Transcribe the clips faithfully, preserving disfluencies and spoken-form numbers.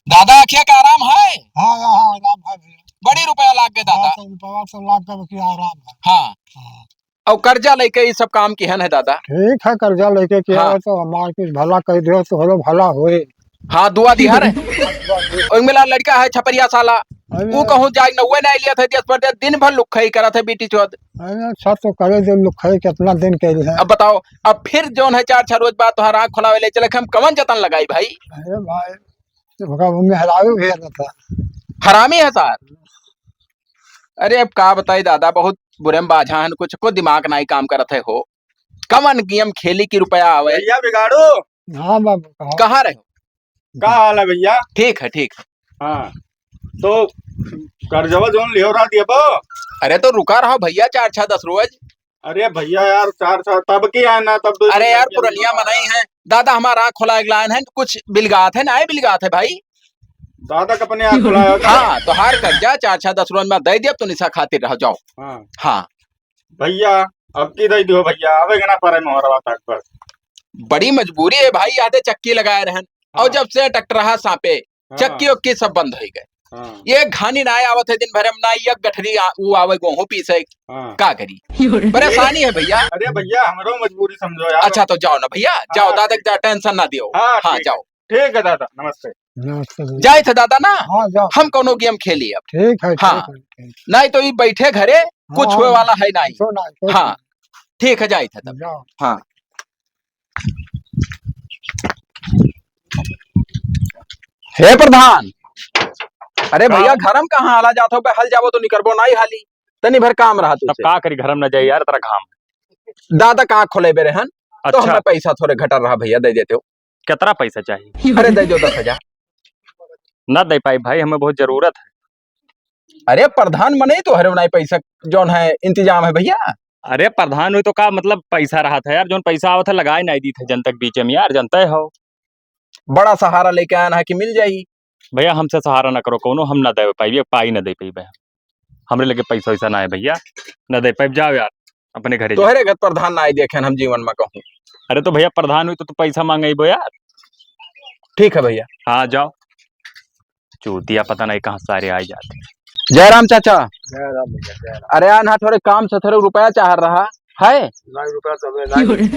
दादा, अखिया का आराम है? हाँ, हाँ, हाँ, आराम है भैया। बड़ी रुपया लाग गए दादा। हाँ, तो रुपया तो लाग गए, बाकी आराम है। हाँ। हाँ। और कर्जा लेके ये सब काम किहन है दादा? ठीक है, कर्जा लेके किया हाँ। है तो हमार कुछ भला कर दियो तो हलो भला होए। हाँ, दुआ दिहा रहे। ओइमे ला लड़का है छपरिया साला, अरे। वो कहूँ जाए नौवे नहीं लिया था, दस पर दिन भर लुक्खई करत है बीटी चोद। अरे, सब तो करे जो लुक्खई कितना दिन के लिए है। अब बताओ, अब फिर जौन है चार छह रोज बाद तोहार आँख खोलावे ले चले, हम कवन जतन लगाई भाई? अरे भाई, तो ओकरा वो मेहरारू भी रहता था। हरामी है सार। अरे, अब का बताई दादा, बहुत बुरे में बाझा हन, कुछ को दिमाग नाई काम करत है हो। कवन गेम खेली की रुपया आवे? भैया बिगाड़ू। हाँ बाबू, कहो। कहाँ रहे हो? का हाल है भैया? ठीक है, ठीक है। हाँ, तो कर्जवा जौन लियो रहा दियबो? अरे तो रुका रहो भैया, चार छह दस रोज। अरे भैया यार, चार छह तब की है ना, तब तो अरे यार, पुरनिया मनई है दादा, हमारा आँख खोला एक लाइन है, कुछ बिलगात है ना, बिलगात है भाई। दादा का अपने आँख खोला है। हाँ, तो हार कर्जा चार छह दस रोज में दे दिया, तो निशा खातिर रह जाओ। हाँ। हाँ। भैया, अब की दे दियो भैया, आवे के ना पड़े मोहरवा तक पर। बड़ी मजबूरी है भाई, यादे चक्की लगाए रहन। और हाँ। जब से ट्रैक्टर हा सांपे, हाँ। चक्की उक्की सब बंद हो गए। हाँ। ये घानी ना आवत है दिन भर में, ना ये गठरी आ-, वो आवे गोहूं पीसे। हाँ। का करी? परेशानी है भैया। अरे भैया, हमरो मजबूरी समझो यार। अच्छा तो जाओ ना भैया, जाओ हाँ, दादा ठीक। जा, टेंशन ना दियो। हाँ, हाँ, ठीक। जाओ। ठीक है दादा, नमस्ते। नमस्ते भैया। जाए थे दादा ना, हाँ, जाओ। हम कोनो गेम खेली अब। ठीक है, हाँ। ठीक है, ठीक। नहीं तो ये बैठे घरे कुछ हाँ, हुए वाला है नहीं। कुछो नहीं, कुछ हाँ, नहीं। ठीक है, जाए थे तब। जाओ। हाँ। हे प्रधान, अरे का? भैया, घरम कहाँ आला जात हो बे? हल जाबो तो निकरबो नाई हाली, तनी भर काम रहा तब तुझसे। का करी, घरम न जाई यार, तेरा घाम। दादा का खोले बे रहन, तो अच्छा। हमें पैसा थोड़े घटर रहा भैया, दे देते हो। कितना पैसा चाहिए? अरे दे दो दस हजार। ना दे पाई भाई, हमें बहुत जरूरत है। अरे प्रधान मने तो हरे नाई पैसा जौन है इंतजाम है भैया। अरे प्रधान हुई तो का मतलब पैसा रहा था यार, जौन पैसा आवत है लगाए नाई दी थे जनता के बीच में यार, जनता हो। बड़ा सहारा लेके आया ना कि मिल जाई। भैया हमसे सहारा ना करो कोनो, हम ना दे पाई, पाई ना दे पाई भैया। हमरे लगे पैसा वैसा ना है भैया, ना दे पाई, जाओ यार अपने घरे जाओ। तोहरे घर प्रधान ना आई देखे हम जीवन में कहूँ। अरे तो भैया प्रधान हुई तो तू पैसा मांगे बो यार। ठीक है भैया। हाँ जाओ। चूतिया पता नहीं कहाँ सारे आ जाते। जय राम चाचा। जय राम भैया, जय राम। अरे यार, ना थोड़े काम से थोड़े रुपया चाह रहा है। नहीं, रुपया तो हमें नहीं।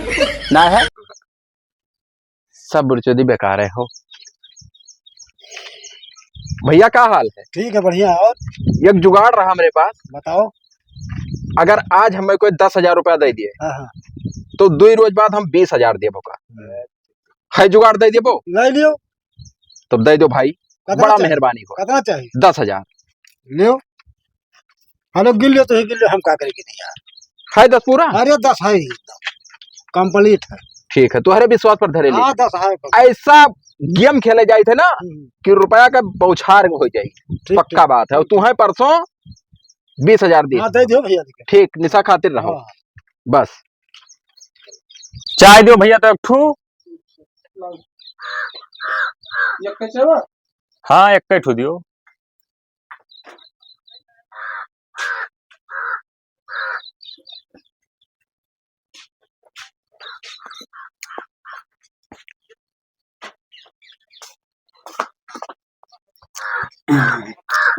ना है? सब बुरचोदी बेकार है हो। भैया, का हाल है? ठीक है, बढ़िया। और? एक जुगाड़ रहा मेरे पास। बताओ। अगर आज हमें कोई दस हजार रुपया दे दिए, हाँ, हाँ। तो दो रोज बाद हम बीस हजार देबो का। हम्म। है जुगाड़ दे देबो? ले लियो। तब दे दो भाई, कितना बड़ा चाहिए? मेहरबानी हो। कितना चाहिए? दस हजार। लियो। हेलो, गिन लियो तो ही गिन लियो, हम का करेंगे नहीं यार। है दस पूरा? अरे, दस है ही एकदम। Complete है। ठीक है, तुम्हारे विश्वास पर धरे हाँ, ली। दस है बस। ऐसा गेम खेले जाए थे ना हम्म। कि रुपया का बौछार हो जाए। ठीक, पक्का ठीक। बात है। और तुम्हें परसों बीस हजार दिए। हाँ, दे दियो भैया, दे दियो। ठीक, निशा खातिर रहो। हाँ। बस। चाय दियो भैया, तो एक ठू। एक ठू चाय बा? हाँ, एक ठू दियो।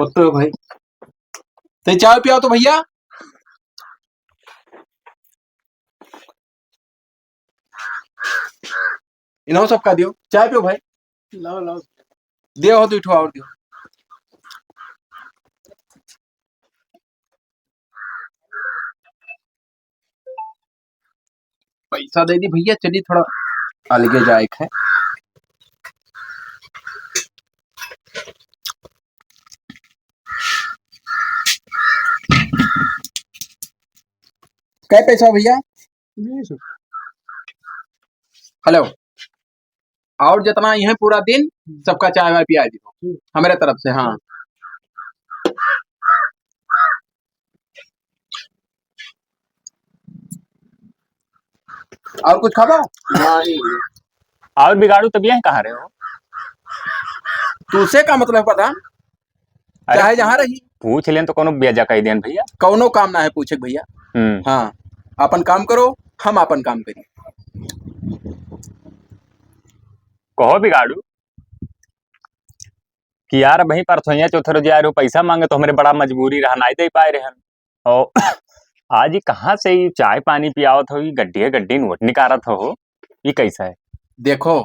ओत्तो भाई, ते चाय पियाओ तो भैया। इन्हों सबका दियो, चाय पियो भाई। लाओ, लाओ। दियो हो तो इठो और दियो। पैसा दे दी भैया, चलिए थोड़ा अलगे जाए के है। कै पैसा भैया? बीस रुपया। हेलो, और जितना यह पूरा दिन सबका चाय वाय पिया दीजिए हमारे तरफ से। हाँ, और कुछ खाबा? नहीं। और बिगाड़ू तब यह कहाँ रहे हो? तुझसे का मतलब पता? अरे, चाहे जहाँ रही। पूछ लेन तो कोनो बेजा कह देन भैया। कौनो काम ना है पूछे के भैया। हम्म। हाँ, अपन काम करो, हम अपन काम करी। कहो बिगाड़ू। कि यार, अबहीं परसोइया चौथे रोज आए रहो, पैसा मांगे तो हमरे बड़ा मजबूरी रहा, नाहीं दे पाए रहन। और आज ही कहाँ से ही चाय पानी पियावत हो, ई गड्डिये गड्डी नोट निकारत हो, ई कैसा है? देखो,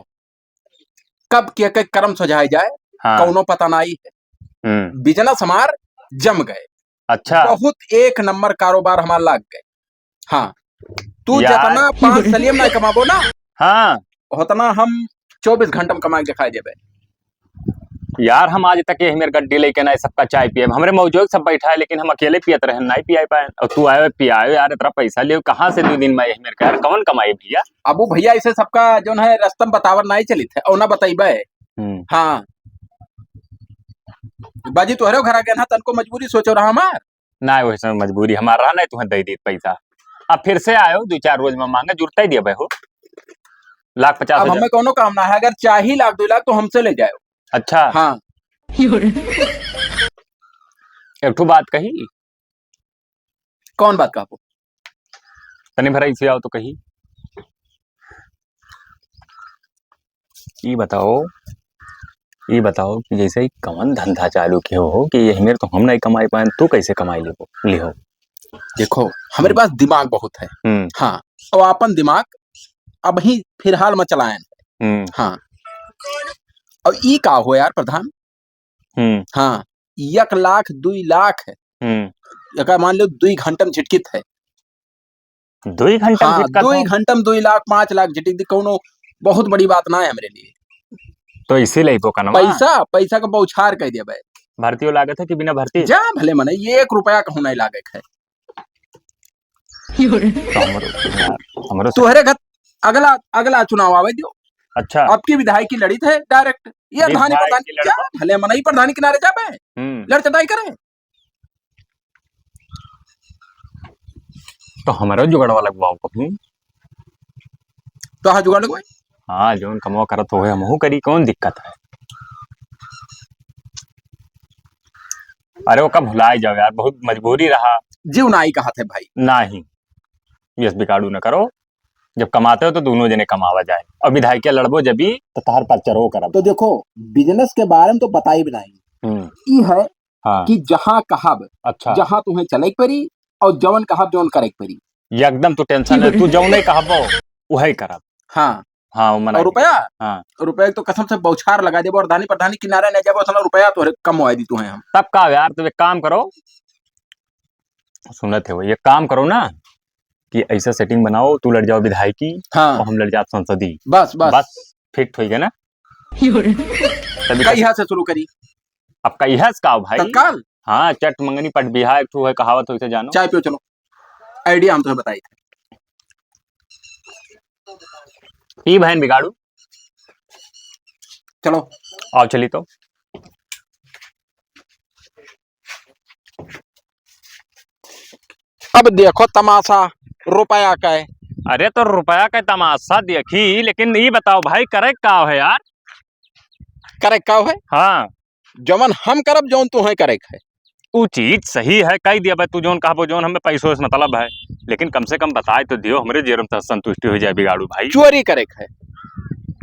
कब के, के करम सजाए जाए, हाँ। कौनो पता नाहीं है। हम्म। बिजनेस हमार जम गए। अच्छा। बहुत एक नंबर कारोबार हमार लाग गए। हाँ, तू यार। जितना पाँच सलियम ना कमाबो ना, हाँ। उतना हम चौबीस घंटा में कमा के दिखाई देबे। यार, हम आज तक यही मेर गड्डी लेके ना सबका चाय पिए, हमरे मौजूद सब बैठा है, लेकिन हम अकेले पियत रहे, नाहीं पियाए पाए। और तू आए पियाए यार, इतना पैसा लियो कहाँ से दो दिन में यही मेर का यार, कौन कमाई भैया? अब वो भैया ऐसे सबका जौन है रस्तम बतावर नाहीं चलित है, और ना बताइबे। हम्म। हाँ, बाजी तोहरे घर आ गया ना, तनको मजबूरी सोचो रहा हमार। ना, वैसे मजबूरी हमार रहा, नाहीं तुहें दे दीत पैसा। अब फिर से आयो, दो चार रोज में मांगे, जुरता ही दिया हो। लाख पचास अब हजार। हमें कौनो काम ना है, अगर चाही लाख दो लाख तो हमसे ले जाओ। अच्छा। हाँ। एक ठो बात कही। कौन बात कहबो? तनी भरा इसे आओ तो कही। ई बताओ, ई बताओ कि जैसे ही कवन धंधा चालू किए हो कि यही मेर तो हम नहीं कमाई पाए, तू कैसे कमाई लिहो, लिहो? देखो, हमरे हम्म। पास दिमाग बहुत है। हम्म। हाँ, और अपन दिमाग अबहीं फिलहाल में चलाएन। हम्म। हाँ, और ई का हो यार प्रधान? हम्म। हाँ, एक लाख, दुई लाख है। हम्म। एका मान लो, दुई घंटा में झिटकित है। दुई घंटा में हाँ, झिटकत दुई है? घंटा में दुई लाख, पाँच लाख झिटिक दी, कौनो बहुत बड़ी बात ना है हमरे लिए। तो इसीलिए तो कनवा। पैसा, पैसा का बौछार कह दिया भाई। भर्तियों लागत है कि बिना भर्ती? जा भले मने, ये एक रुपया कहूँ नहीं लागे है। तो हमरो, यार, हमरो से तोहरे घर अगला, अगला चुनाव आवे दियो। अच्छा। अब की विधायकी लड़ित है direct। ये धानी विधायकी प्रधानी, लड़बो? जा भले मनई प्रधानी किनारे जाबे। हम्म। लड़ चटाई करे। तो हमरो जुगाड़वा लगवाओ कहूँ। तो हाँ जुगाड़ लगवाई। हाँ, जौन कमवा करत हो हमहू करी, कौन दिक्कत है? अरे ओका भुलाए जाओ यार, बहुत मजबूरी रहा। जीव नाई कहत है भाई। नाहीं, यस बिगाड़ू न करो, जब कमाते हो तो दोनों जने कमावा जाए, और विधायकिया लड़बो जब भी तो तहार प्रचारो करब। तो देखो, बिजनेस के बारे में तो बताई भी नहीं। हम्म। ई है हाँ। कि जहाँ कहब, अच्छा। जहाँ तुम्हें चले के पड़ी और जवन कहब जवन करे के पड़ी। एकदम तू टेंशन है, तू जौने कहबो उहे करब। हाँ। हाँ, वो मना और के। रुपया? हाँ। रुपया तो कसम से बौछार लगा देबो और धानी प्रधानी किनारे नहीं जाबो, उतना रुपया तोहरे कमवाई दी तुहे हम। तब का यार, तू एक काम करो, सुनत है वो, एक काम करो ना कि ऐसा सेटिंग बनाओ, तू लड़ जाओ विधायकी हाँ। और हम लड़ जाओ संसदी। बस, बस। बस, फिट होई गया ना? तभी कहिया से शुरू करी? अब कहिया से का भाई? तत्काल? हाँ, चट मंगनी पट बिहा एक ठो है कहावत, वैसे जानो। चाय पियो, चलो। आइडिया हम तुम्हें बताई थे। ई बहन बिगाड़ू। चलो। आओ चली तो। अब देखो तमाशा रुपया का है। अरे तो रुपया का तमाशा देखी, लेकिन ई बताओ भाई, करे का है यार? करे का है? हाँ। जवन हम करब, जवन तुहें करे के है। उ चीज सही है, कह दिया भाई, तू जौन कहबो, जौन हमें पैसों से मतलब है, लेकिन कम से कम बताए तो दियो, हमरे जेब में तो संतुष्टि हो जाए बिगाड़ू भाई। चोरी करे के है।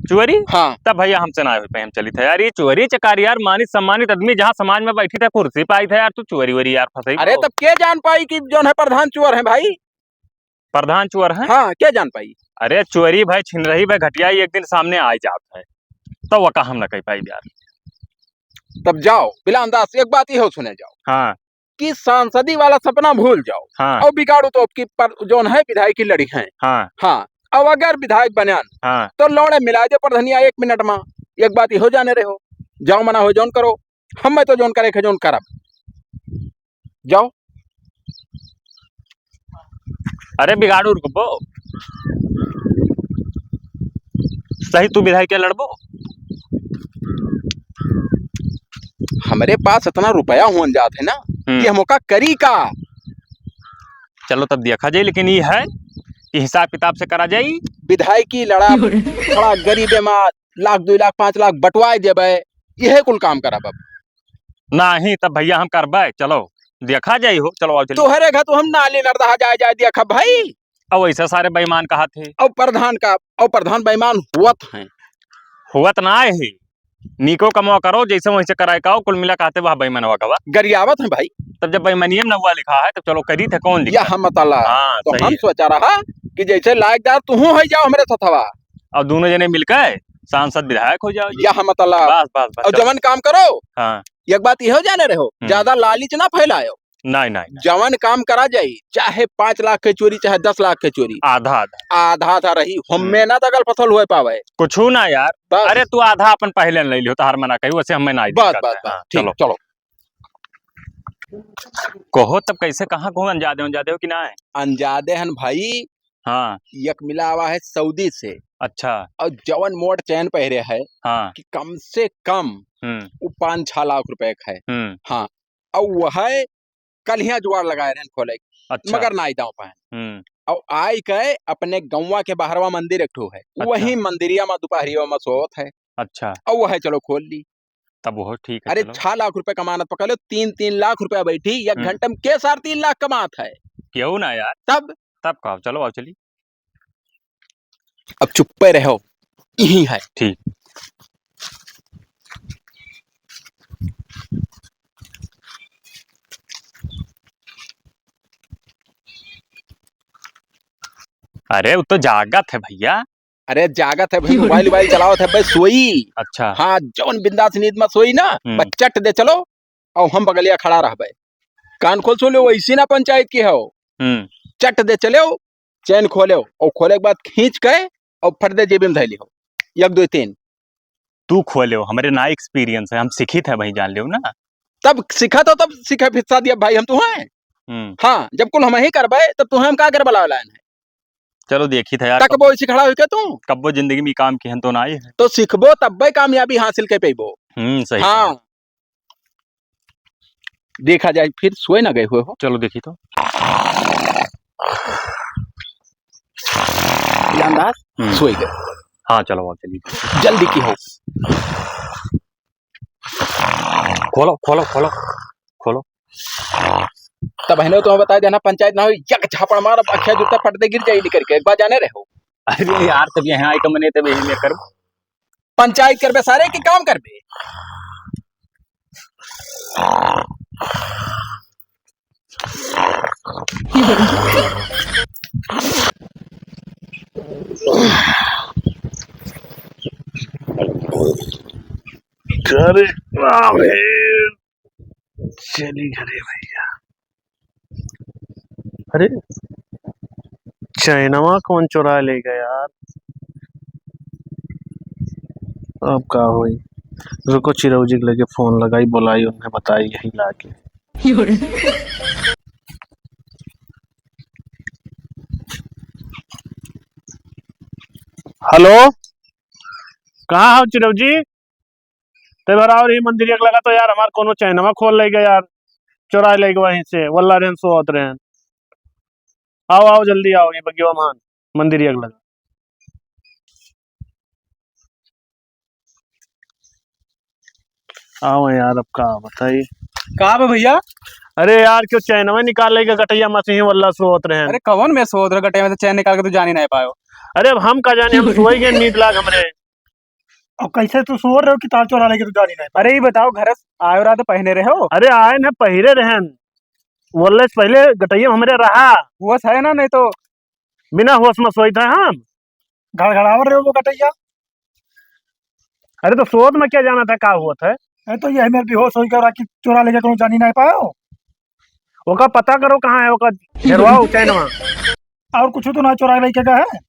चोरी? हाँ। तब भैया हमसे ना हो पाए, हम चलित है यार, ये चोरी चकारी यार, मानित सम्मानित आदमी जहाँ समाज में बैठी था, कुर्सी पे आई था यार, तू चोरी वोरी यार फंसाई अरे हो। तब के जान पाई कि जौन है प्रधान चोर है भाई? प्रधान चोर है? हाँ, के जान पाई? अरे चोरी भाई, छिनरही भाई, घटिया ही एक दिन सामने आ ही जात है, तो वका हम ना कह पाई यार। तब जाओ, बिलान दास, एक बात इहो सुने जाओ हाँ। कि सांसदी वाला सपना भूल जाओ हाँ। और बिगाड़ू तो आपकी पर, जौन है विधायकी लड़ी हैं। हाँ। हाँ, अब अगर विधायक बन्यान हाँ। तो लौड़े मिला दे प्रधनिया एक मिनट में। एक बात इहो जाने रहो, जाओ मना हो जौन करो, हम मैं तो जौन करे के जौन करब। जाओ। अरे बिगाड़ू रुकबो, सही तू विधायक के लड़बो? हमरे पास इतना रुपया हुन जात है ना हम्म। कि हम ओका करी का? चलो तब देखा जाए, लेकिन ये है कि हिसाब किताब से करा जाए। विधायकी लड़ा, थोड़ा गरीबे में लाख, दो लाख, पाँच लाख बंटवाए देबे, यह कुल काम करब अब। नहीं, तब भैया हम करबे, चलो, देखा जाई हो, चलो, आओ, चलो। तोहरे घर तो हम नाली नर्दहा जाए, जाए, देखा भाई। अब ऐसा सारे बेईमान कहा थे। अब प्रधान का, अब प्रधान बेईमान हुवत हैं। हुवत ना है, नीको कमवा करो, जैसे वैसे कराए का हो, कुल मिला कहते वह बेईमानवा का बा। गरियावत हैं भाई। तब जब बेईमानिये में नौवा लिखा है, तब चलो करी थे, कौन दिक्कत? यह हम बताला। हाँ, तो सही हम है। सोचा रहा कि जैसे लायकदार तुहूँ हो जाओ हमरे सथवा। और दोनों जने मिलके सांसद विधायक हो जाओ जी। यह हम बताला। बस, बस, बस, और चलो। जवन काम करो, हाँ। एक बात इहो जाने रहो, हम्म। ज्यादा लालच ना फैलायो। नहीं, नहीं, नहीं। जवन काम करा जाई, चाहे पाँच लाख के चोरी, चाहे दस लाख के चोरी, आधा, आधा। आधा, आधा रही। हम्म। हमें ना दगल फसल हुए पावे। कुछू ना यार। बस। अरे तू आधा अपन पहले ले लियो, तहार मना कही, वैसे हमें ना बस, दिक्कत बस, है। बस। हाँ, ठीक, चलो। चलो। कहो तब कैसे, कहाँ कहो, अनजादे, अनजादे हो कि ना है? अनजादे हन भाई। हाँ। एक मिला आवा है सऊदी से। अच्छा। और जवन मोट चैन पहरे है हाँ। कि कम से कम हम्म। वो पाँच छह लाख रुपए का है। हम्म। हाँ। और वह कल हियाँ जुगाड़ लगाए रहन खोले, अच्छा। मगर ना आई दाव पाए। हम्म। और आई के अपने गौवा के बहरवा मंदिर एक ठो है, अच्छा। वही मंदिरिया में दोपहरिया में सोत है। अच्छा। और वह चलो खोल ली। तब वो ठीक है, अरे, चलो। छह लाख रुपए कमानत पकड़ लो, तीन, तीन लाख रुपया बैठी, एक हम्म। घंटे में के साढ़े तीन लाख कमात है? क्यों ना यार? तब? तब का, चलो, आओ, चली। अब चुप्पे रहो, यही है। ठीक। अरे, वो तो जागत है भैया। अरे जागत है भाई, मोबाइल वोबाइल चलावत है भाई, सोई। अच्छा। हाँ, जौन बिंदास नींद में सोई ना, हम्म। बस चट दे चलो, और हम बगलिया खड़ा रहबे। कान खोल सुन लो, वैसी ना पंचायत की हो। हम्म। चट दे चलो, चैन खोलो, और खोले के बाद खींच के और फट दे जेबी में धैली हो। एक, दो, तीन। तू खोले हो, हमरे ना experience है, हम सीखित है भाई, जान लियो ना। तब सीखा तो तब सीखा, फिर दिया भाई हम तू हैं। हम्म। हाँ, जब कुल हम ही करबे, तब तू हम का करबे लावे लायन है? चलो देखी था यार, तकबो कब-, ऐसे खड़ा होके तू? कब्बो जिंदगी में काम किहन तो ना आए है। तो सीखबो तब्बे कामयाबी हासिल कर पेबो। हम्म, सही हाँ। कहा। देखा जाए फिर सोए ना गए हुए हो। चलो देखी तो। ईमानदार, हम्म। सोए गए। हाँ, चलो, आओ, चलिए। जल्दी की हो। खोलो, खोलो, खोलो, खोलो। तब है ना, तुम्हें बता देना, पंचायत ना हो, एक झापड़ मार, अब अखिया जूता फट दे, गिर जाई निकल के, एक बार जाने रहे हो। अरे यार, तब यहाँ आए का मने, तब यही में कर। पंचायत करबे सारे की काम करबे? अरे, अबे, चली घरे भैया। अरे, चैनवा कौन चुरा ले गया यार? अब का होई? रुको, चिरौजी के लगे फोन लगाई, बुलाई, उन्हें बताई यही लाके। हेलो, कहाँ हो चिरौजी? ते भरा और ही मंदिर एक लगा तो यार, हमार कोनो चैनवा खोल ले गया यार, चुरा ले गया वहीं से, वल्ला रहन सोत रहन। आओ, आओ, जल्दी आओ, ये बगिया मान मंदिर एक लगा। आओ यार, अब का बताई? का बे भैया? अरे यार, क्यों चैनवा निकाल ले गया गटैया में से ही, वल्ला सोत रहन। अरे कौन में सोत रहे गटैया में से चैन निकाल के तू जानी नहीं पायो? अरे अब हम का जाने, हम सोई गए नींद लाग हमरे। और कैसे तू सोर रहे हो कि तार चोरा लेके तू जानी नहीं? अरे, ये बताओ, घर से आयो रहा तो पहने रहे हो? अरे, आए न पहिरे रहन, वल्ले से पहले गटैया हमरे रहा। होश है ना, नहीं तो। बिना होश में सोई था हम। घड़घड़ावर रहे हो वो गटैया। अरे, तो सोत में क्या जाना था, का होत है? अरे, तो ये मेरे बेहोश होई गया कि चोरा लेके कोनो जानी नहीं पायो। ओका पता करो कहाँ है, ओका हेरवाओ चैनवा। और कुछ तो ना चोरा लेके गए है?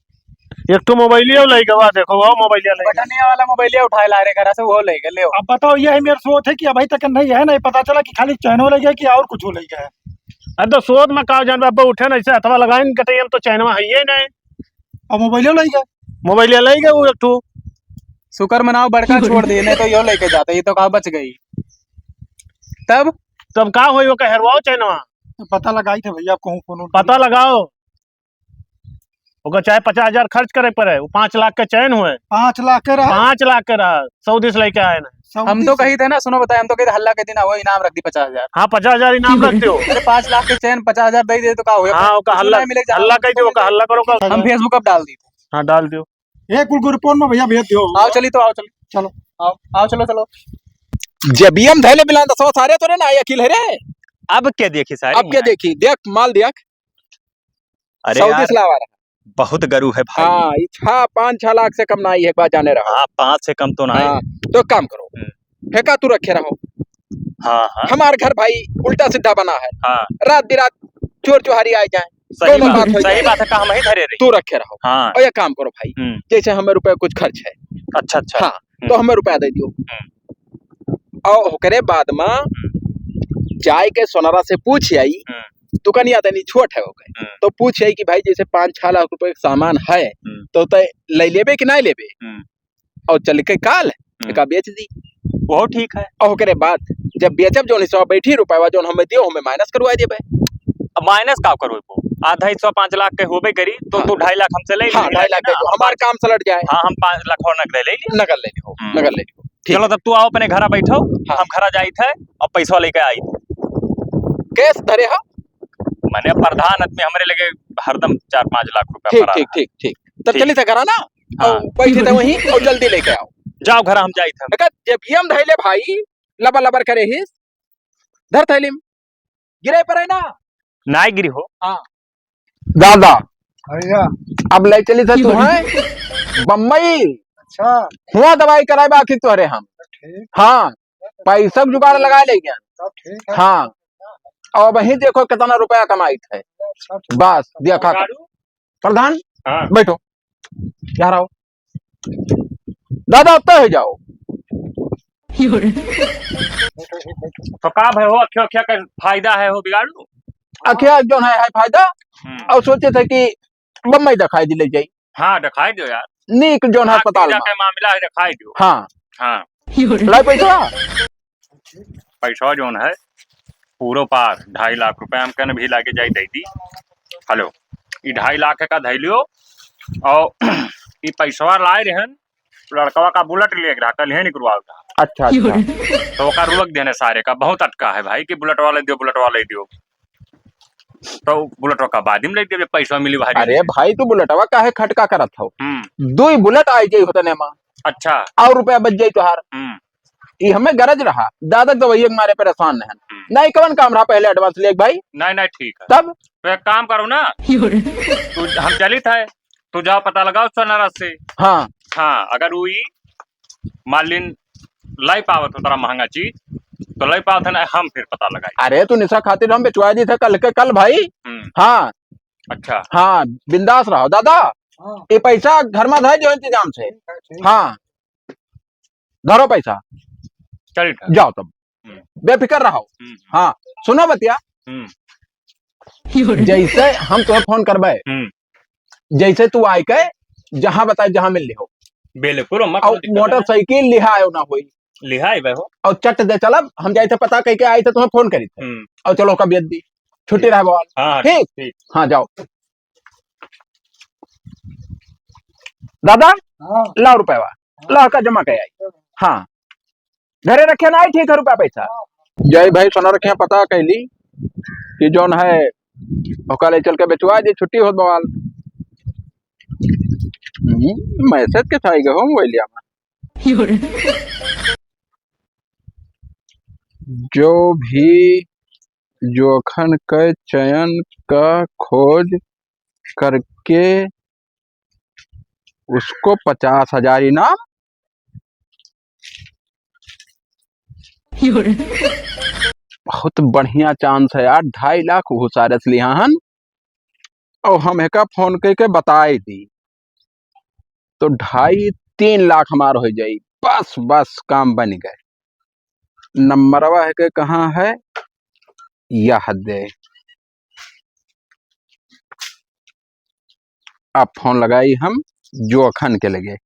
एक तो मोबाइलिया ले गवा, देखो वो मोबाइलिया ले गवा। बटनिया वाला मोबाइलिया उठाए ला रहे घर से, वो ले गए, ले। अब बताओ, ये है मेरे सोच है कि अभी तक नहीं है, नहीं पता चला कि खाली चैनो ले गए कि और कुछ ले गए। अरे तो सोच में का जान बाबा, उठे नहीं से हथवा लगाइन गटैया में तो चैनवा है ही नहीं। अब मोबाइलिया ले गए। मोबाइलिया ले गए वो एक ठो। शुक्र मनाओ बड़का छोड़ दिए, नहीं तो यो लेके जाता, ये तो कहा बच गई। तब? तब का होई, ओका हेरवाओ चैनवा। पता लगाई थे भैया, कहूँ फोन उन पता लगाओ। ओका चाहे पचास हजार खर्च करे पड़े, वो पाँच लाख के चैन हुए। पाँच लाख के रहा? पाँच लाख के रहा, सऊदी से लेके आए ना। सऊदी हम तो से? कही थे ना, सुनो बताए, हम तो कही थे हल्ला के दिन वो इनाम रख दी पचास हजार। हाँ, पचास हजार इनाम रख दो। अरे पाँच लाख के चैन पचास हजार दे दे तो का हुआ? हाँ, ओका कुछ हल्ला, नहीं मिले, हल्ला कह दो, ओका हल्ला करो, ओका। हम Facebook अब डाल दी थे। हाँ, डाल दो। ए, कुल ग्रुपन में भैया भेज दियो। आओ चली तो, आओ चली। चलो। आओ, आओ, चलो, चलो। जेबियम धैले बिलान दसवा सारे तोरे ना, ये अकिल है रे। अब क्या देखी सारे अब क्या यहाँ? देखी, देख, माल देख। अरे सऊदी यार, से लावा रहा। बहुत गरु है भाई। हाँ, ई छह, पाँच, छह लाख से कम ना आई, एक बात जाने रहो। हाँ, पाँच से कम तो ना आई। हाँ, तो एक काम करो, हम्म। फेंका तू रखे रहो। हाँ, हाँ। हमार घर भाई उल्टा सीधा बना है। हाँ। रात बिरात चोर चुहारी आ जाए, सही दोनों बात, बात हो सही जाए। बात है, का हम ही धरे रही। तू रखे रहो। हाँ। और एक काम करो भाई, हम्म। जैसे हमें रुपया कुछ खर्च है। अच्छा, अच्छा। हाँ, हम्म। तो हमें रुपया दे दियो। हम्म। और ओकरे बाद में हम्म। जाए के सोनारा से पूछ आई, हम्म। दुकानिया तनी छोट है ओके, हम्म। तो पूछ आई कि भाई जैसे पाँच छह लाख रुपए के सामान है, हम्म। तो तय ले लेबे कि नहीं लेबे? हम्म। और चल के काल हम्म। एका बेच दी। वो ठीक है। और ओकरे बाद जब बेचब जौन हिस्सा बैठी रुपया जौन हमें दियो हमें माइनस करवा देबे। अब माइनस का करो वो? आधा हिस्सा पाँच लाख के होबे करी तो हाँ। तू ढाई लाख हमसे ले हाँ, ले। ढाई लाख ना, दे दो, हम हमार पाँच काम सलट जाए। हाँ, हम पाँच लाख और नगद ले ले। नगद ले लियो, हम्म। नगद ले लियो। ठीक। चलो तब तू आओ अपने घरा बैठो, हाँ। हम घरा जाइत है और पैसा लेके आई। कैश धरे हो? माने प्रधान आदमी हमरे लगे हरदम चार पाँच लाख रुपया ठीक, पड़ा ठीक, रहा। ठीक, ठीक। तब ठीक। चली था घरा ना? हाँ। और बैठी था वहीं और जल्दी लेके आओ। जाओ घरा हम जाइत है। देखा, जेबियम धैले भाई, लबर लबर करे ही, धर थैली में। गिरे पर है ना? नाय गिरी हो। हाँ। दादा, भैया। अब ले चली था तू, हैं? बम्बई। अच्छा। हुआ दवाई कराए बाकी तोहरे हम। ठीक। हाँ, पैसा के जुगाड़ लगा ले गया। सब ठीक है। हाँ। और वहीं देखो कितना रुपया कमाई थे। सब ठीक। बस, देखा कर। प्रधान, हाँ। बैठो। यार आओ। दादा, उत्तर हो जाओ। तो का भाई हो, अखिया, अखिया का फायदा है हो बिगाड़ू? अखिया जौन है, है फायदा। हम्म। और सोचे थे कि बम्बई दिखाई दिले जाई। हाँ, दिखाई दो यार। नीक जौन है हाँ, अस्पताल पीड़ा में। के मामला है, दिखाई दो। हाँ। हाँ। लाई पैसा। पैसा जौन है, पूरो पार, ढाई लाख रुपया हमकन भी लागे जाई दे दी। हेलो, ई ढाई लाख का धैलियो, और ई पैसवा लाए रहन, लड़कवा का बुलेट ले रहा, कल ही निकलवा रहा। अच्छा, अच्छा। तो ओका रोक देने सारे का, बहुत अटका है भाई कि बुलेटवा ले दियो, बुलेटवा ले दियो। तो बुलेटवा का बाद में ले दियो, जब पैसा मिली भारी। अरे भाई, तू बुलेटवा काहे खटका करत हो? हम्म। दुई बुलेट आई जाई होतने मा। अच्छा। और रुपया बच जाई तोहार। हम्म। ई हमें गरज रहा, दादा दवाइया के मारे परेशान रहन। हम्म। नहीं, कवन काम रहा पहले एडवांस ले भाई? नहीं, नहीं, ठीक है। तब? तो एक काम करो ना, तू, हम चलित है, तू जाओ पता लगाओ सोनारा से। हाँ। हाँ, अगर वो ई मान लीन लाई पावत हो तोरा महंगा चीज, तो लाई पावत है ना, हम फिर पता लगाई। अरे, तू निशा खातिर हम बेचवा दी थे कल के कल भाई। हम्म। हाँ। अच्छा। हाँ, बिंदास रहो दादा। हाँ। ये पैसा घर में धर जो इंतजाम से। ठीक है, ठीक है। हाँ। धरो पैसा। चल, ठीक है। जाओ तब। हम्म। बेफिकर रहो। हम्म। हाँ, सुनो बतिया। हम्म। जैसे हम तुम्हें फोन करबे, हम्म। जैसे तू आए के जहाँ बताए, जहाँ मिल लिहो। बिल्कुल, अम्मा, और कौन दिक्कत है? मोटरसाइकिल लिहायो ना होई। लिहाई बे हो। और चट दे चलब, हम जाए थे पता कह के आए थे, तुम्हें फोन करी थे। हम्म। और चलो, ओका बेच दी, छुट्टी रहे बवाल। हाँ, ठीक? ठीक। हाँ, जाओ। दादा, हाँ। लाओ रुपया, हाँ। लाओ का जमा कर आई। हाँ, घरे रखे ना आई, ठीक है, रुपया पैसा। जय भाई, सोना रखे पता कैली कि जौन है, ओका ले चल के बेचवा दे, छुट्टी होत बवाल। हम्म, मैसेज के था, गए हो मोबाइलिया में। जो भी जोखन के चयन का खोज करके उसको पचास हजार इनाम। बहुत बढ़िया चांस है यार, ढाई लाख वो सारे से लिहा हन, और हम एका फोन करके बताए दी, तो ढाई तीन लाख हमार हो जाई। बस, बस, काम बन गए। नंबरवा है के कहाँ है, यह दे। अब फोन लगाई हम जोखन के लगे।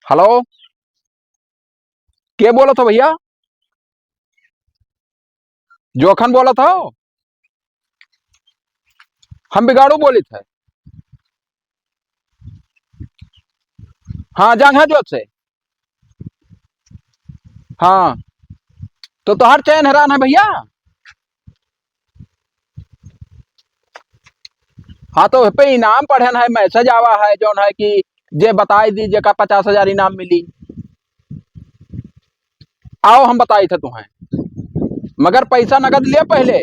हेलो, के बोलत हो भैया? जोखन बोलत हो? हम बिगाड़ू बोलित है। हाँ, जांघा जोत से। हाँ, तो तोहार चयन हैरान है भैया। हाँ, तो पे इनाम पढ़न है, message आवा है, जौन है कि जे बताई दी, जेका पचास हजार इनाम मिली। आओ, हम बताई थे तुम्हें, मगर पैसा नगद ले पहले।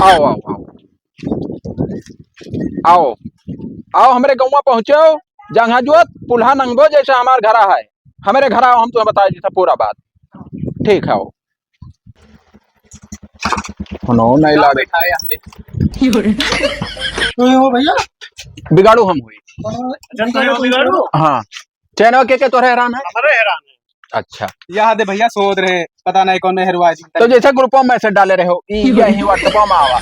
आओ, आओ, आओ, आओ, आओ, हमरे गौवा पहुँचो, जंघा जोत पुल्हा नंगबो, जैसे हमार घरा है, हमरे घरा आओ, हम तुम्हें बताई दी था पूरा बात। ठीक है, आओ। फोनो नहीं लागे। बैठा है यहाँ पे। तो ये हो भैया? बिगाड़ू हम हुई। जन तो ये हो बिगाड़ू? हाँ। चैनवा के, के तोरे हैरान है? हमारे हैरान है। अच्छा। यहाँ दे भैया, सोच रहे, पता नहीं कौन हेरवा दी। तो जैसे group में message डाले रहे हो, ई यही WhatsApp में आवा।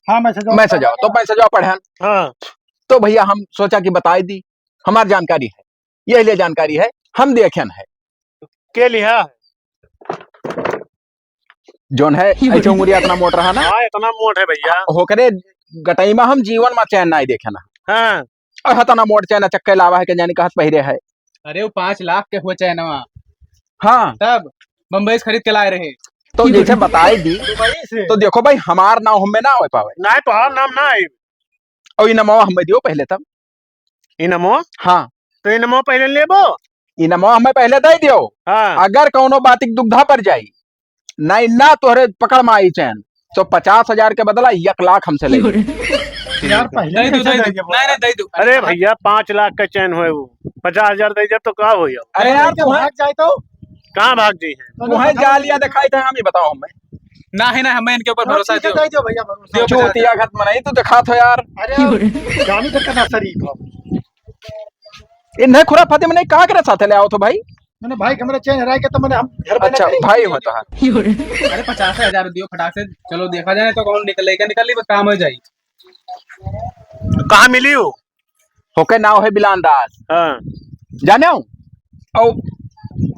हाँ, message आओ। Message आओ, तो message आओ पढ़न। हाँ। तो भैया हम सोचा कि बताई दी, हमार जानकारी है, यही लिए जानकारी है, हम देखेन है। के लिहा? जौन है, ऐसे उंगरी इतना मोट रहा ना। हाँ, इतना मोट है भैया। होकरे गटई में हम जीवन में चैन नाई देखे ना। हाँ। और हतना मोट चैन चक्के लावा है, के जाने कहत पहिरे है। अरे, वो पाँच लाख के हुए चैनवा। हाँ। तब बम्बई से खरीद के लाए रहे। तो जैसे बताई दी, दुबई से। तो देखो भाई, हमार नाम हमें ना हो पावे। ना, तोहार नाम ना आई। और इनमवा हमें दियो पहले तब। इनमवा? हाँ। तो इनमवा पहले लेबो? इनमवा हमें पहले दे दियो। हाँ। अगर कौनो बात की दुविधा पड़ जाई, नहीं ना तोहरे पकड़ में आई चैन, तो पचास हजार के बदला एक लाख हमसे ले लो। यार, पहले दे दो, कैसे दे दो। दे दिया? नहीं, नहीं, दे दो। अरे भैया, पाँच लाख का चैन होए वो, पचास हजार दे दिया तो का होई अब? अरे यार, तो तू भाग जाए तो? कहाँ भाग जाई है? तो वहीं जालिया दिखाई थे, हम ही बताओ हमें। ना है ना, हमें इनके ऊपर भरोसा है, ठीक है, दियो। दे दियो भैया, भरोसा। दियो, चूतिया घट मनाई, तू दिखा था यार। अरे, जानी तो कितना शरीफ हो। इन्हें खुराफाती में नहीं, कहाँ के साथ ले आओ तो भाई? मैंने भाई, हमारा चैन हराए के तो मैंने हम घर में अच्छा, नहीं भाई होता है। अरे, पचास हजार दियो फटाक से, चलो देखा जाए तो कौन निकल लेके निकल ली, बस काम हो जाई। कहाँ मिली हो? ओके नाव है बिलान दास। हाँ। जाने हो? और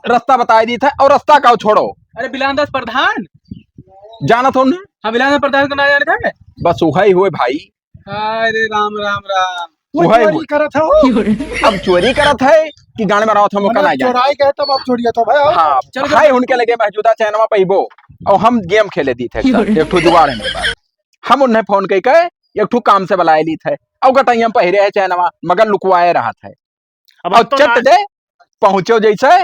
रास्ता बताई दी था, और रास्ता का छोड़ो। अरे बिलान दास प्रधान? जाना था उन्हें? हाँ, बिलान दास प्रधान को ना जाने था? बस वही हुए भाई। अरे राम, राम, राम। वो वही चोरी हुए। करत है वो। अब चोरी करत है कि गाने बनावत हम ओका मतलब ना जाने। चोराई गए तब आप चोरिया तो भाई, आओ। हाँ, चलो, भाई चलो। उनके लगे मौजूदा चैनवा पे ही वो। और हम game खेले दी थे, एक ठो जुगाड़ है मेरे पास। हम उन्हें फोन कई के एक ठो काम से बुलाए ली थे, और गटैया में पहिरे है चैनवा, मगर लुकवाए रहा थे। अब और हम तो चट ना दे पहुँचो जैसे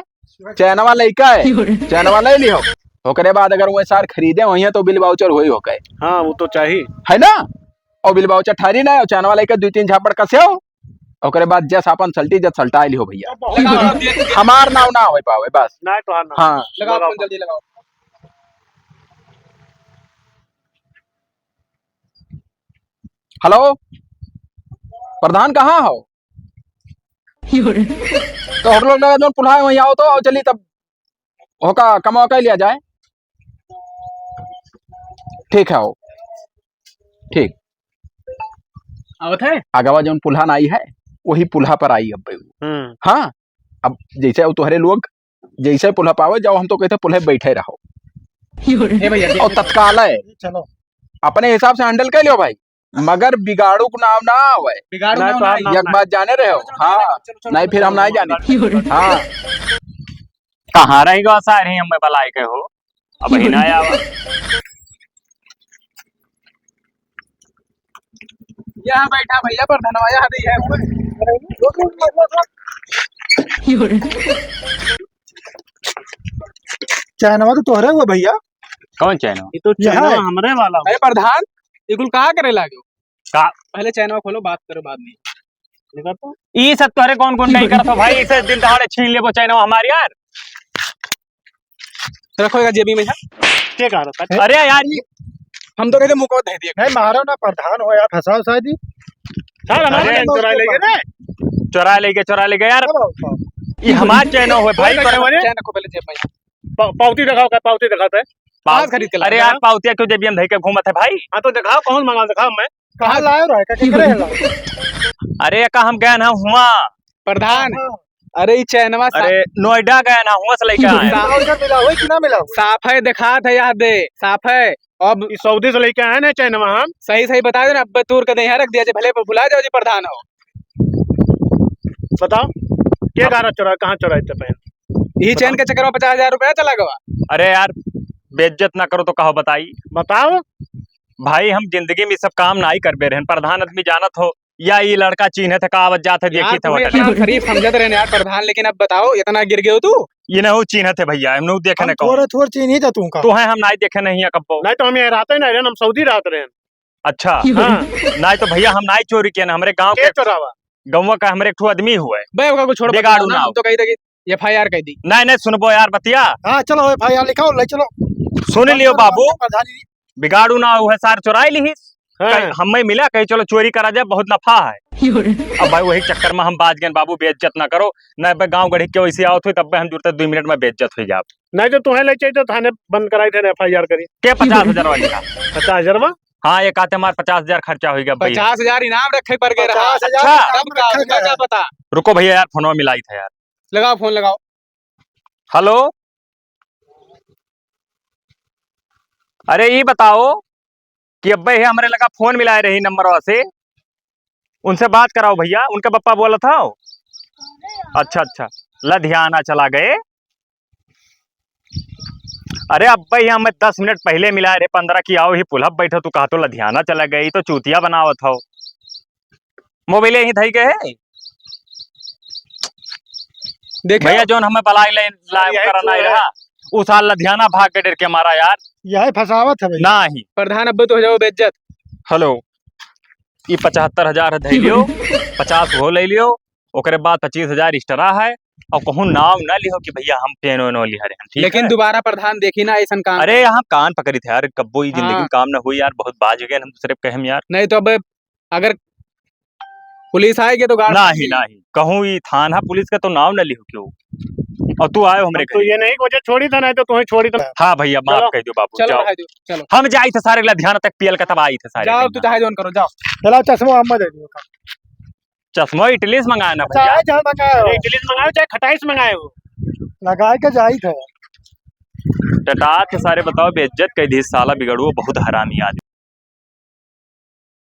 चैनवा लइका है, चैनवा ले लिहो, ओकरे बाद अगर वो सार खरीदे वहीं तो बिल वाउचर होई होके। हाँ, वो तो चाहिए। है ना? और बिल वाउचर ठारी ना, और चैनवा लइका दो तीन झापड़ कसे हो, ओकरे बाद जस आपन सल्टी जस सल्टा लिहो भैया। लगाओ, लगाओ, दे, दे। हमार नाव ना हो पावे बस। ना, तो हाँ, ना। हाँ। लगाओ, लगाओ। फोन जल्दी लगाओ। हेलो, प्रधान कहाँ हो? तो होटल लगा जौन पुल्हा है वहीं आओ तो, आओ चली तब होका कमवा कर लिया जाए। ठीक है, आओ। ठीक। आवत है? आगवा जौन पुल्हा ना आई है, वही पुल्हा पर आई अब। हम्म। हाँ, अब जैसे अब तोहरे लोग जैसे पुल्हा पावे जाओ, हम तो कहते पुल्हे बैठे रहो। ए भैया, और तत्काल है, चलो। अपने हिसाब से handle कर लियो भाई, मगर बिगाड़ू को नाम ना आवे। बिगाड़ू ना, नाम तो ना आप आवे। नाम एक ना बात जाने रहे हो? चलो, चलो, हाँ, चलो, चलो, नहीं, चलो, फिर हम चलो, नहीं चलो, जाने। चलो, चलो। हाँ। कहाँ रह गवा सारे हम बलाए के हो, अब ही ना आवा। यहाँ बैठा भैया, प्रधानवा यहाँ नहीं है। चैनवा तो तोहरे हुआ भैया। कौन चैनवा? ये तो यह चैनवा है। हमरे वाला। अरे प्रधान, ये कुल कहाँ करे लागो? का? पहले चैनवा खोलो, बात करो बाद में। देखा तो? ई सब तोहरे कौन कौन नहीं करत हो भाई? इसे दिन दहाड़े छीन लेबो चैनवा हमार यार। रखो एक जेबी में है। के कह रहा था? अरे यार, ये हम तो कहते मुको दे दिए। नहीं, मारो ना, प्रधान हो यार, फंसाओ शायद ही। सर, हमारे अरे, चैन चुरा लेंगे रे। चुरा लेंगे, चुरा लेंगे यार। कब आओ, कब? ये हमार चैन हो भाई, अरे, तोरे वाले। चैन रखो पहले जेब में। पा-, पावती दिखाओ, का पावती दिखाते हैं? पाव-, आज खरीद के लाया अरे यार, था। पावतिया क्यों जेबिया में धई के घूमत है भाई? हाँ, तो दिखाओ, कौन मंगा, दिखाओ मैं। कहाँ लाए रहो, का केकरे है लाओ? अरे, का हम गए ना हुआ। प्रधान, हाँ। अरे, ई चैनवा सा- अरे, नोएडा गए ना हुआ से लेके आए। सा- उधर मिला हुआ कि ना मिला हुआ? साफ है, दिखात है, यहाँ दे, साफ है। अब ई सऊदी से लेके आए ना चैनवा हम। सही, सही बता दो ना, अब तूर के दे यहाँ रख दिया, जे भले भुला जाओ जी प्रधान हो। बताओ, के गारा चोरा, कहाँ चोराए थे पहन? यही चैन के चक्कर में पचास हजार रुपया चला गवा। अरे यार, बेइज्जत ना करो तो कहो बताई। बताओ। भाई, हम जिंदगी में ई सब काम नाहीं करबे रहेन, प्रधान आदमी जानत हो, या ई लड़का चीन्हत है, का आवत जात है, यार, देखी था तुम्हें होटल। इतना शरीफ समझत रहेन यार प्रधान, लेकिन अब बताओ, इतना गिर गयो तू? इनहू चीन्हत है भइया, इनहू देखे हम न कहो। थोड़े थोड़े चीन्ही था तुमका। तोहे हम नाहीं देखे नहीं है कब्बो। नाहीं तो हम यहाँ रहते ना रहेन, हम सऊदी रहत रहेन। अच्छा। हाँ। नाहीं तो भइया, हम नाहीं चोरी किए ना, हमरे गाँव के के चोरावा? गौवा का हमरे एक ठो आदमी हुए। बे, ओका को छोड़, बिगाड़ू प्रधान, ना हम हो। तो कही थे कि F I R कह दी। नाहीं, नाहीं, सुनबो यार बतिया। हाँ, चलो, F I R लिखाओ, ले चलो। सुन लियो बाबू, प्रधान जी। बिगाड़ू ना हुए, सार चोराई लिहिस। हाँ। कहीं हमें मिला, कहीं चलो चोरी करा जाए, बहुत नफा है। अब भाई वही चक्कर में हम बाज गए बाबू, बेइज्जत ना करो। ना बे गाँव गढ़ी के वैसे आवत हुई, तब बे हम जुड़ते दुई मिनट में बेइज्जत हुई जाब। नाहीं तो तुम्हें ले चाहिए तो थाने बंद कराई थे, F I R करी। के पचास हजार वाली का? पचास हजार में? हाँ, ये कहते हमार पचास हजार खर्चा हुई गया भैया। पचास हजार इनाम रखे पर गए रहा। पचास हजार अच्छा। इनाम रखे का, का पता? रुको भैया यार, फोनवा मिलाई था यार। लगाओ, फोन लगाओ। हेलो, अरे ई बताओ कि अब्बे ही हमरे लगा फोन मिलाए रही नंबरवा से, उनसे बात कराओ भैया, उनके पप्पा बोलत हौ। अच्छा, अच्छा, लधियाना चला गए। अरे अब्बे ही हमें दस मिनट पहिले मिलाए रहे, पन्द्रह की आओ ही पुलहब बैठो, तू कहा तो लधियाना चला गए, ई तो चूतिया बनावत हौ। मोबाइल यहीं धई गए है। देखे? भैया, जौन हमें बलाई ले, लाइव यही करना ही तो है। रहा, उ साल लधियाना भाग के डर के मारा यार। यही फंसावत है भैया। नाहीं। प्रधान, अब तो हो जाओ बेइज्जत। हेलो, ई पचहत्तर हजार है, धई लियो, पचास वो ले लियो, ओकरे बाद पच्चीस हजार extra है, और कहूँ नाम ना लिहो कि भैया हम पेन वेन लिहा रहे हैं, ठीक लेकिन है? दोबारा प्रधान देखी ना ऐसन काम अरे, करे। यहाँ कान पकड़ी थे यार, कब्बो ई जिंदगी हाँ। में काम ना हुई यार, बहुत बाज गए हम दूसरे पे कहम यार। नहीं तो अब अगर पुलिस आएगी तो गाड़ नाहीं, पकड़ेगी। नाहीं, कहूँ ई थाना पुलिस का तो नाम ना लिहो क्यों? और तू आयो हमरे अब तो घरे। ये नहीं कि वजह छोड़ी था, नाहीं तो तुम्हें छोड़ी था। हाँ भैया, माफ चलो। कर दो बाबू, चलो जाओ। भाई, चलो। हम जाई थे सारे लधियाना तक पियल का, तब आई थे सारे जाओ, कहीं तू ना। चाहे जौन करो, जाओ। चलो, चश्मा हम दे दियो। चश्मा इटली से मंगाया ना भैया। चाहे जहाँ मंगाए हो। अरे, इटली से मंगाए हो, चाहे खटाई से मंगाए हो। लगाए के जाई थे। टटा थे सारे, बताओ, बेइज्जत कर दी साला बिगड़ुआ, बहुत हरामी आदमी।